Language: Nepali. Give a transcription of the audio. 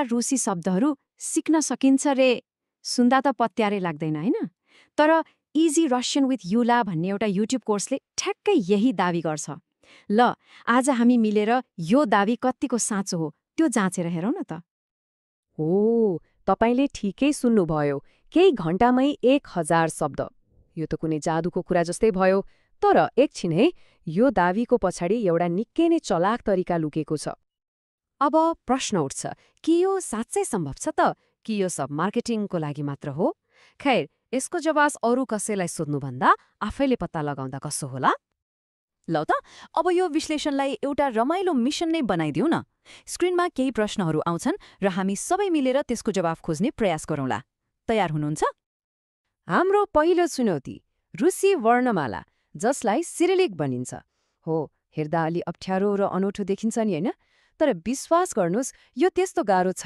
रुसी शब्दहरू सिक्न सकिन्छ रे सुन्दा त पत्यारै लाग्दैन होइन तर इजी रसियन विथ युला भन्ने एउटा युट्युब कोर्सले ठ्याक्कै यही दावी गर्छ। ल आज हामी मिलेर यो दावी कत्तिको साँचो हो त्यो जाँचेर हेरौँ न त। हो, तपाईले ठिकै सुन्नुभयो। केही घण्टामै 1000 शब्द। यो त कुनै जादुको कुरा जस्तै भयो। तर एकछिन है, यो दावीको पछाडि एउटा निकै नै चलाक तरिका लुकेको छ। अब प्रश्न उठ्छ कि यो साँच्चै सम्भव छ त कि यो सब मार्केटिङको लागि मात्र हो? खैर, यसको जवाब अरू कसैलाई सोध्नुभन्दा आफैले पत्ता लगाउँदा कसो होला? ल त अब यो विश्लेषणलाई एउटा रमाइलो मिसन नै बनाइदिऊ न। स्क्रिनमा केही प्रश्नहरू आउँछन् र हामी सबै मिलेर त्यसको जवाफ खोज्ने प्रयास गरौँला। तयार हुनुहुन्छ? हाम्रो पहिलो चुनौती रुसी वर्णमाला जसलाई सिरिलिक भनिन्छ। हो, हेर्दा अलि अप्ठ्यारो र अनौठो देखिन्छ नि होइन? तर विश्वास गर्नुहोस् यो त्यस्तो गाह्रो छैन।